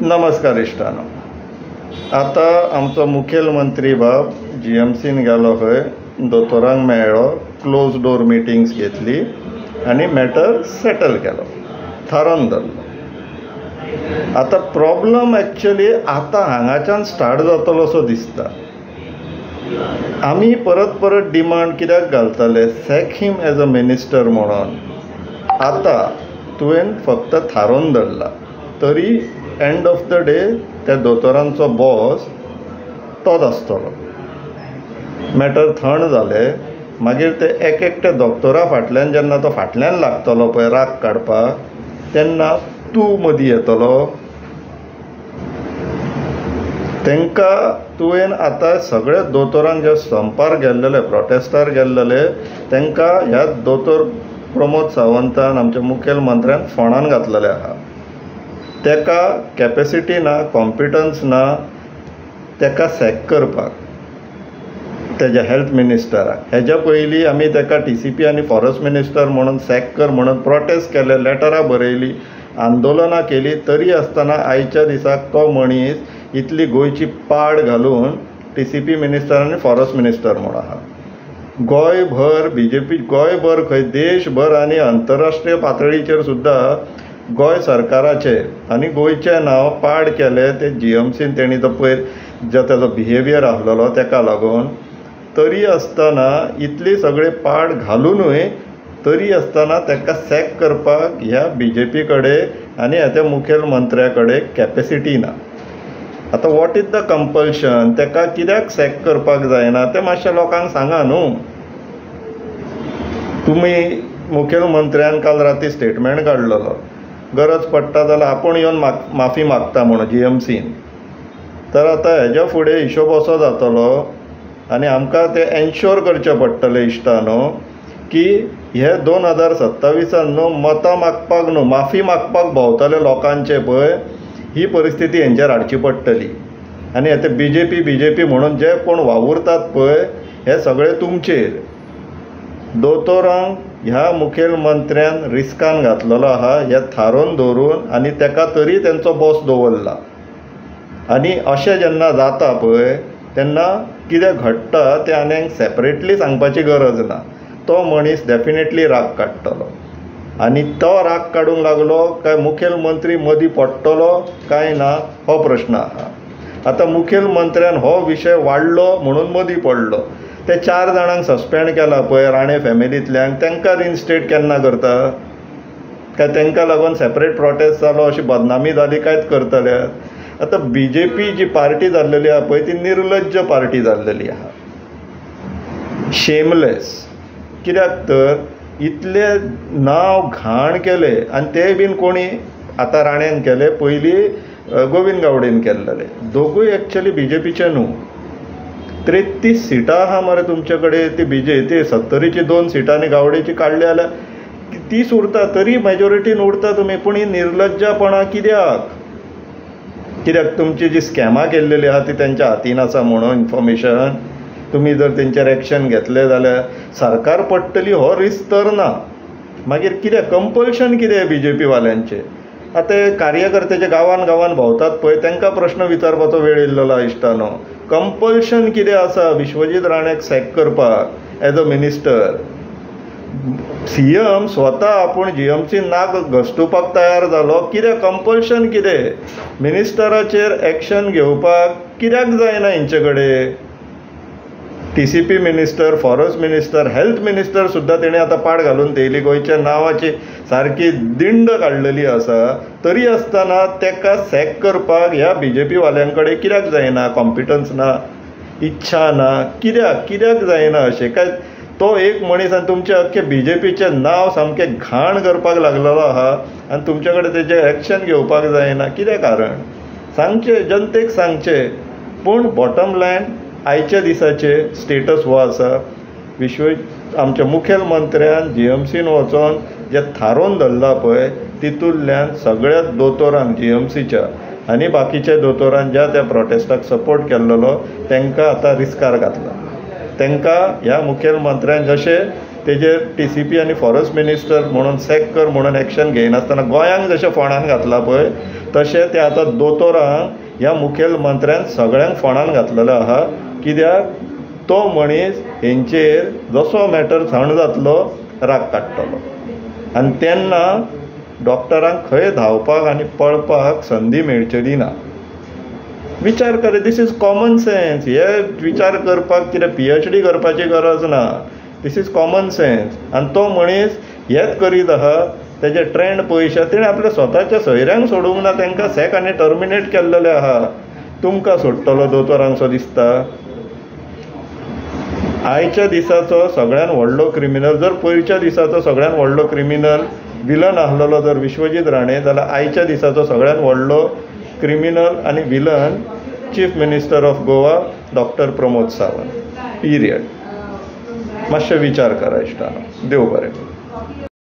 नमस्कार इश्टानो, आतां आमचो मुखेलमंत्री बाब जीएमसीन गेलो खंय, दोतोरांक मेळ्ळो, क्लोज डोर मिटिंग्स घेतली आनी मॅटर सेटल केलो, थारोवन धरलो. आतां प्रॉब्लम एक्चुली आतां हांगाच्यान स्टार्ट जातलो असो दिसता. आमी परत परत डिमांड कित्याक घालताले, sack him as a minister म्हणून. आतां तुवें फक्त थारोवन धरला तरी एंड ऑफ the day त्या दोतोरांचो बॉस तोच आसतलो. मॅटर थंड जालें मागीर ते एक एकट्या दोतोरा फाटल्यान जेन्ना तो फाटल्यान लागतलो पळय राग काडपाक, तेन्ना तूं मदीं येतलो. तांकां तुवें आतां सगळे दोतोरांक जे संपार गेल्लेले, प्रोटेस्टार गेल्लेले, तांकां ह्या दोतोर प्रमोद सावंतान आमच्या मुखेलमंत्र्यान फोंडान घातलेले आहा. ताका कॅपेसिटी ना, कॉम्पिटन्स ना ताका सॅक करपाक तेज्या हेल्थ मिनिस्टराक. हेज्या पयलीं आमी ताका TCP आनी फॉरेस्ट मिनिस्टर म्हणून सॅक कर म्हणून प्रोटेस्ट केले, लेटरां बरयली, आंदोलनां केली, तरी आसतना आयच्या दिसाक तो मनीस इतली गोंयची पाड घालून TCP minister आनी फॉरेस्ट मिनिस्टर म्हूण आहा. गोंयभर BJP, गोंयभर खंय देशभर आनी आंतरराष्ट्रीय पातळीचेर सुद्दां गोंय सरकाराचें आनी गोंयचें नांव पाड केलें ते GMCन. तेणी तो पयर जो ताजो बिहेवियर आसलेलो ताका लागून, तरी आसतना इतली सगळी पाड घालुनूय तरी आसतना ताका सॅक करपाक ह्या BJP कडेन आनी ह्या त्या मुखेलमंत्र्या कडेन कॅपेसिटी ना. आतां what is the compulsion, ताका कित्याक सॅक करपाक जायना तें मातशें लोकांक सांगा न्हू. तुमी मुखेलमंत्र्यान काल राती स्टेटमेंट काडलेलो, गरज पडटा जाल्यार आपूण येवन माफी मागता म्हणून GMCन. तर आतां हेज्या फुडें हिशोब असो जातलो आनी आमकां तें एन्श्योर करचें पडटलें इश्टानो की हे 2027 न्हू मतां मागपाक न्हू, माफी मागपाक भोंवतले लोकांचे पळय, ही परिस्थिती हेंचेर हाडची पडटली. आनी आतां BJP म्हणून जे कोण वावुरतात पळय हे सगळे तुमचेर. दोतोरांक ह्या मुखेलमंत्र्यान रिस्कान घातलेलो आहा हे थारोवन दवरून, आनी ताका तरी तेंचो बॉस दवरला. आनी अशें जेन्ना जाता पळय तेन्ना कितें घडटा तें आनी सेपरेटली सांगपाची गरज ना. तो मनीस डेफिनेटली राग काडटलो आनी तो राग काडूंक लागलो काय मुखेलमंत्री मदीं पडटलो काय ना हो प्रश्न आहा. आतां मुखेलमंत्र्यान हो विशय वाडलो म्हणून मदीं पडलो. ते 4 जाणांक सस्पेंड केला पळय राणे फॅमिलींतल्यान, तांकां रिइन्स्टेट केन्ना करता? काय तांकां लागून सेपरेट प्रोटेस्ट जालो अशी बदनामी जाली कांयच करतले? आतां BJP जी पार्टी जाल्लेली आहा पळय ती निर्लज्ज पार्टी जाल्लेली आहा, शेमलेस. कित्याक तर इतले नांव घाण केले, आनी ते बीन कोणी आतां राण्यान केले, पयलीं गोविंद गावडेन केल्लेले, दोगूय एक्चुअली BJPचे न्हू. 33 सिटां आहा मरे तुमचे कडेन, ती BJP 70ची 2 सिटां आनी गावडेची काडली जाल्यार 30 उरता, तरी मेजॉरिटीन उरता तुमी. पूण ही निर्लज्जपणां कित्याक? कित्याक तुमची जी स्कॅमां केल्लेली आहा ती तेंच्या हातीन आसा म्हणून इन्फॉर्मेशन, तुमी जर तेंचेर एक्शन घेतले जाल्यार सरकार पडटली हो रिस्क तर ना. मागीर कितें कंपल्शन कितें BJP वाल्यांचें? आतां कार्यकर्ते जे गांवान गांवान भोंवतात पळय तांकां प्रश्न विचारपाचो वेळ येयल्लो इश्टानो. कंपल्शन कितें आसा विश्वजीत राणेक सॅक करपाक एज अ मिनिस्टर? CM स्वता आपूण GMC नाक घसटुपाक तयार जालो, कितें कंपल्शन कितें मिनिस्टराचेर एक्शन घेवपाक कित्याक जायना हेंचे कडेन? TCP minister, forest minister, health minister सुद्दां तेणें आतां पाड घालून थेयली, गोंयच्या नांवाची सारकी दिंड काडलेली आसा. तरी आसतना ताका सॅक करपाक ह्या BJP वाल्यां कडेन कित्याक जायना? कॉम्पिटन्स ना, इच्छा ना, कित्याक कित्याक जायना अशें? काय तो एक मनीस आनी तुमचें अख्खे BJPचें नांव सामकें घाण करपाक लागलेलो आहा आनी तुमचे कडेन तेजें एक्शन घेवपाक जायना, कितें कारण? सांगचें, जनतेक सांगचें. पूण बॉटम लायन आयच्या दिसाचे स्टेटस हो आसा, आमच्या मुखेलमंत्र्यान GMCन वचोन जे थारोवन धरला पळय तितूंतल्यान सगळ्या दोतोरांक GMCच्या आनी बाकीच्या दोतोरान ज्या त्या प्रोटेस्टाक सपोर्ट केल्लो तांकां आतां रिस्कार घातला. तांकां ह्या मुखेलमंत्र्यान जशें तेजेर TCP आनी फॉरेस्ट मिनिस्टर म्हणून सॅक कर म्हणून एक्शन घेयनासतना गोंयांक जशें फोंडान घातलां पळय तशें ते आतां दोतोरांक ह्या मुखेलमंत्र्यान सगळ्यांक फोंडान घातलेलो आहा. कित्याक तो मनीस हेंचेर जसो मॅटर थंड जातलो राग काडटलो आनी तेन्ना डॉक्टरांक खंय धांवपाक आनी पळपाक संदी मेळचेली ना. विचार कर, this is common sense. हे विचार करपाक कितें PhD करपाची गरज ना. This is common sense. आनी तो मनीस हेच करीत आहा. तेजे ट्रेंड पयशे तेणें आपल्या स्वताच्या सोयऱ्यांक सोडूंक ना, तांकां सॅक आनी टर्मिनेट केल्लेले आहा. तुमकां सोडटलो दोतोरांक सो दिसता? आयच्या दिसाचो सगळ्यान व्हडलो क्रिमिनल, जर पयरच्या दिसाचो सगळ्यान व्हडलो क्रिमिनल विलन आसलेलो जर विश्वजीत राणे, जाल्यार आयच्या दिसाचो सगळ्यान व्हडलो क्रिमिनल आनी villain chief minister of Goa doctor Pramod Sawant. Period. मातशें विचार करा इश्टानो. देव बरें करूं.